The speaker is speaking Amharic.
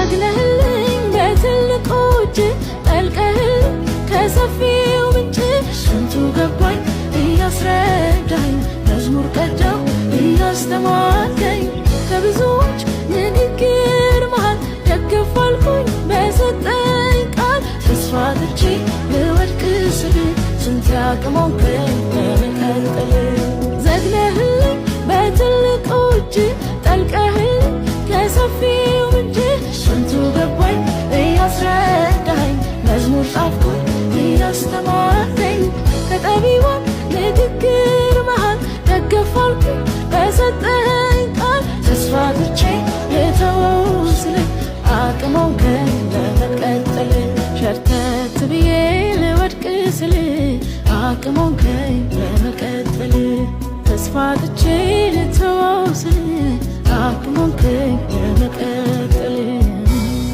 ጠግነህልኝ በትልቁ እጅ፣ ጠልቀህልኝ ከሰፊው ምንጭ። ስንቱ ገባኝ እያስረዳኝ፣ መዝሙር ቀዳው እያስተማርከኝ።